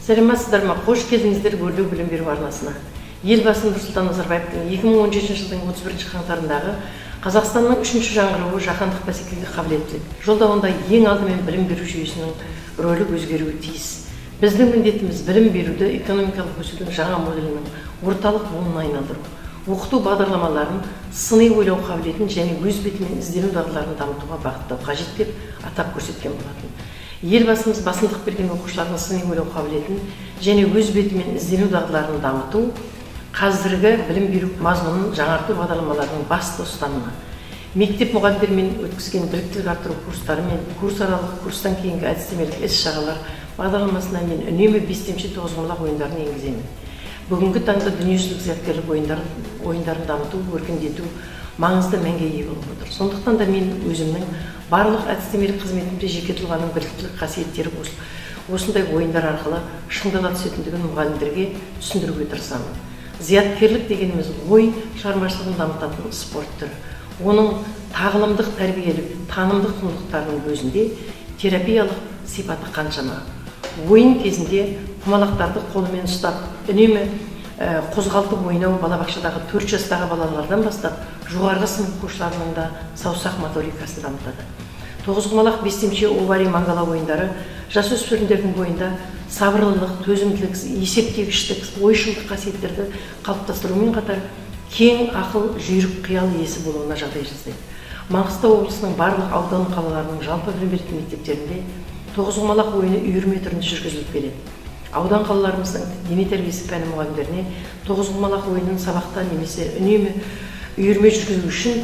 Сәлеметсіздер ме? Қош келдіңіздер Өрлеу білім беру арнасына. Елбасы Нұрсұлтан Назарбаевтың 2017 жылдың 31 қаңтарындағы Қазақстанның үшінші жаңғыруы жаһандық бәсекеге қабілеттілік жолдауында ең алдымен білім беру жүйесінің рөлі өзгеруі тиіс. Біздің міндетіміз білім беруді экономикалық өсудің жаңа моделінің орталық буынына айналдыру. Оқыту бағдарламаларын сыни ойлау қабілетін және өз бетімен іздену дағдыларын дамытуға бағыттау қажет деп атап көрсеткен болатын. Елбасымыз басымдық берген оқушылардың сыни ойлау қабілетін және өз бетімен іздену дағдыларын дамыту қазіргі білім беру мазмұнын жаңарту бағдарламаларының басты ұстанымы. Мектеп мұғалімдерімен өткізген біліктілік арттыру курстары мен курсаралық, курстан кейінгі әдістемелік іс-шаралар бағдарламасына мен үнемі бестемше, тоғызқұмалақ ойындарын енгіземін. Бүгінгі таңда дүниежүзілік зияткерлік ойындарын дамыту, өркендету маңызды мәнге ие болып отыр. Сондықтан да мен өзімнің барлық әдістемелік қызметімде жеке тұлғаның біліктілік қасиеттері осындай ойындар арқылы шыңдала түсетіндігін мұғалімдерге түсіндіруге тырысамын. Зияткерлік дегеніміз ой шығармашылығын дамытатын спорт түрі. Оның тағылымдық, тәрбиелік, танымдық құндылықтарының өзінде терапиялық сипаты қаншама. Ойын кезінде құмалақтарды қолымен ұстап, үнемі қозғалтып ойнау балабақшадағы 4 жастағы балалардан бастап жоғарғы сынып оқушыларының да саусақ моторикасын дамытады. Тоғызқұмалақ, бестемше, овари, мангала ойындары жасөспірімдердің бойында сабырлылық, төзімділік, есептегіштік, ойшылдық қасиеттерді қалыптастырумен қатар кең ақыл, жүйрік қиял иесі болуына жағдай жасайды. Маңғыстау облысының барлық аудан қалаларының жалпы білім беретін мектептерінде тоғызқұмалақ ойыны үйірме түрінде жүргізіліп келеді. Аудан қалаларымыздың дене тәрбиесі пәні мұғалімдеріне тоғызқұмалақ ойынын сабақта немесе үнемі үйірме жүргізу үшін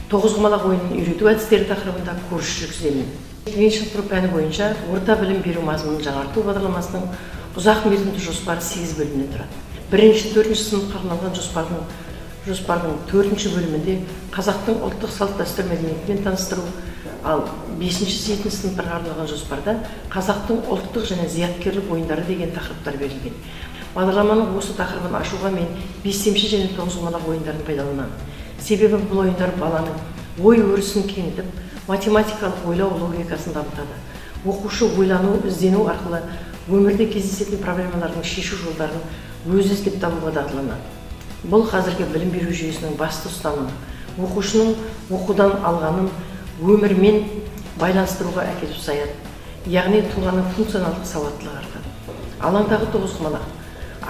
тоғызқұмалақ ойынын үйрету әдістері тақырыбында курс жүргіземін. Дене шынықтыру пәні бойынша орта білім беру мазмұнын жаңарту бағдарламасының ұзақ мерзімді жоспары 8 бөлімнен тұрады. Бірінші, төртінші сыныпқа арналған жоспардың төртінші бөлімінде қазақтың ұлттық салт-дәстүр мәдениетімен таныстыру, ал бесінші, жетінші сыныптарға арналған жоспарда қазақтың ұлттық және зияткерлік ойындары деген тақырыптар берілген. Бағдарламаның осы тақырыбын ашуға мен бестемше және тоғызқұмалақ ойындарын пайдаланамын. Себебі бұл ойындар баланың ой өрісін кеңітіп, математикалық ойлау логикасын дамытады. Оқушы ойлану, іздену арқылы өмірде кездесетін проблемалардың шешу жолдарын өзі іздеп табуға дағдыланады. Бұл қазіргі білім беру жүйесінің басты ұстанымы. Оқушының оқудан алғанын өмірмен байланыстыруға әкеліп саяды. Яғни тұлғаның функционалдық сауаттылығы артады. Алаңдағы тоғызқұмалақ.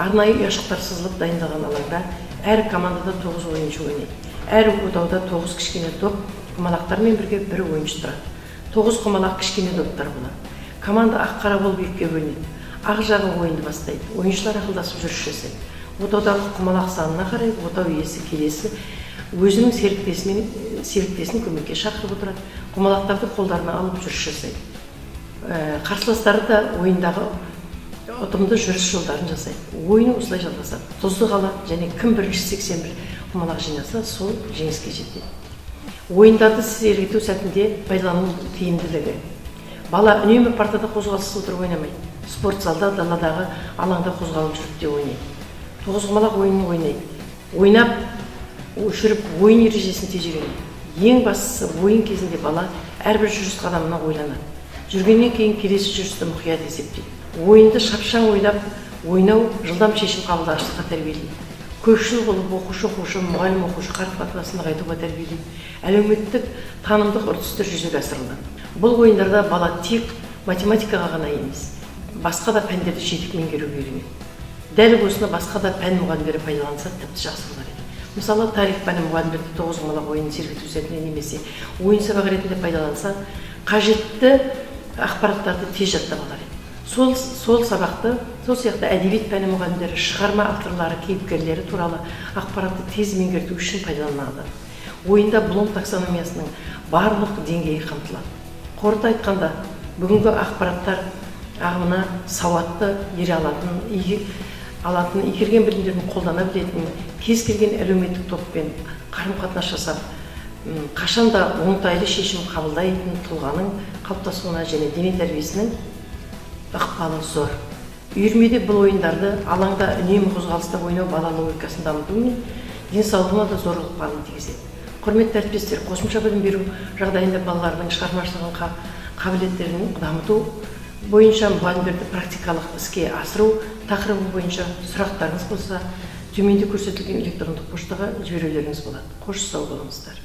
Арнайы ұяшықтар сызылып дайындалған алаңда әр командада 9 ойыншы ойнайды. Әр отауда 9 кішкене топ құмалақтармен бірге бір ойыншы тұрады. 9 құмалақ кішкене доптар болады. Команда ақ-қара болып екіге бөлінеді. Ақ жағы ойынды бастайды. Ойыншылар ақылдасып жүріс жасайды. Отаудағы құмалақ санына қарай отау иесі келесі өзінің серіктесін көмекке шақырып отырады. Құмалақтарды қолдарына алып жүріс жасайды. Қарсыластары да ойындағы ұтымды жүріс жолдарын жасайды. Ойын осылай жалғасады. Тұзды қала және кім бірінші 81 құмалақ жинаса, сол жеңіске жетеді. Ойындарды сергіту сәтінде пайдалану тиімділігі. Бала үнемі партада қозғалыссыз отырып ойнамайды. Спорт залда, даладағы алаңда қозғалып жүріп те ойнайды. Тоғызқұмалақ ойынын ойнайды. Ойнап, жүріп ойын ережесін тез үйренеді. Ең бастысы ойын кезінде бала әрбір жүріс қадамына ойланады. Жүргеннен кейін келесі жүрісті мұқият есептейді. Ойынды шапшаң ойлап, ойнау жылдам шешім қабылдағыштыққа тәрбиелейді. Көпшіл болып оқушы-оқушы, мұғалім-оқушы қарым-қатынасын нығайтуға тәрбиелейді. Әлеуметтік, танымдық үрдістер жүзеге асырылады. Бұл ойындарда бала тек математикаға ғана емес, басқа да пәндерді жетік меңгеруге үйренеді. Дәл осыны басқа да пән мұғалімдері пайдаланса тіпті жақсы болар еді. Мысалы, тарих пәні мұғалімдері тоғызқұмалақ ойынын сергіту сәтінде немесе ойын сабағы ретінде пайдаланса, қажетті ақпараттарды тез жаттап алар еді. Сол сабақты, сол сияқты әдебиет пәні мұғалімдері шығарма авторлары, кейіпкерлері туралы ақпаратты тез меңгерту үшін пайдаланады. Ойында Блум таксономиясының барлық деңгейі қамтылады. Қорыта айтқанда, бүгінгі ақпараттар ағымына сауатты ере алатын, игерген білімдерін қолдана білетін, кез келген әлеуметтік топпен қарым-қатынас жасап, қашанда оңтайлы шешім қабылдайтын тұлғаның қалыптасуына және дене тәрбиесінің ықпалы зор. Үйірмеде бұл ойындарды алаңда үнемі қозғалыста ойнау бала логикасын дамыту мен денсаулығына да зор ықпалын тигізеді. Құрметті әріптестер, қосымша білім беру жағдайында балалардың шығармашылығын, қабілеттерін дамыту Бойынша мұғалімдерді практикалық іске асыру тақырыбы бойынша сұрақтарыңыз болса, төменде көрсетілген электрондық поштаға жіберулеріңіз болады. Қош, сау болыңыздар.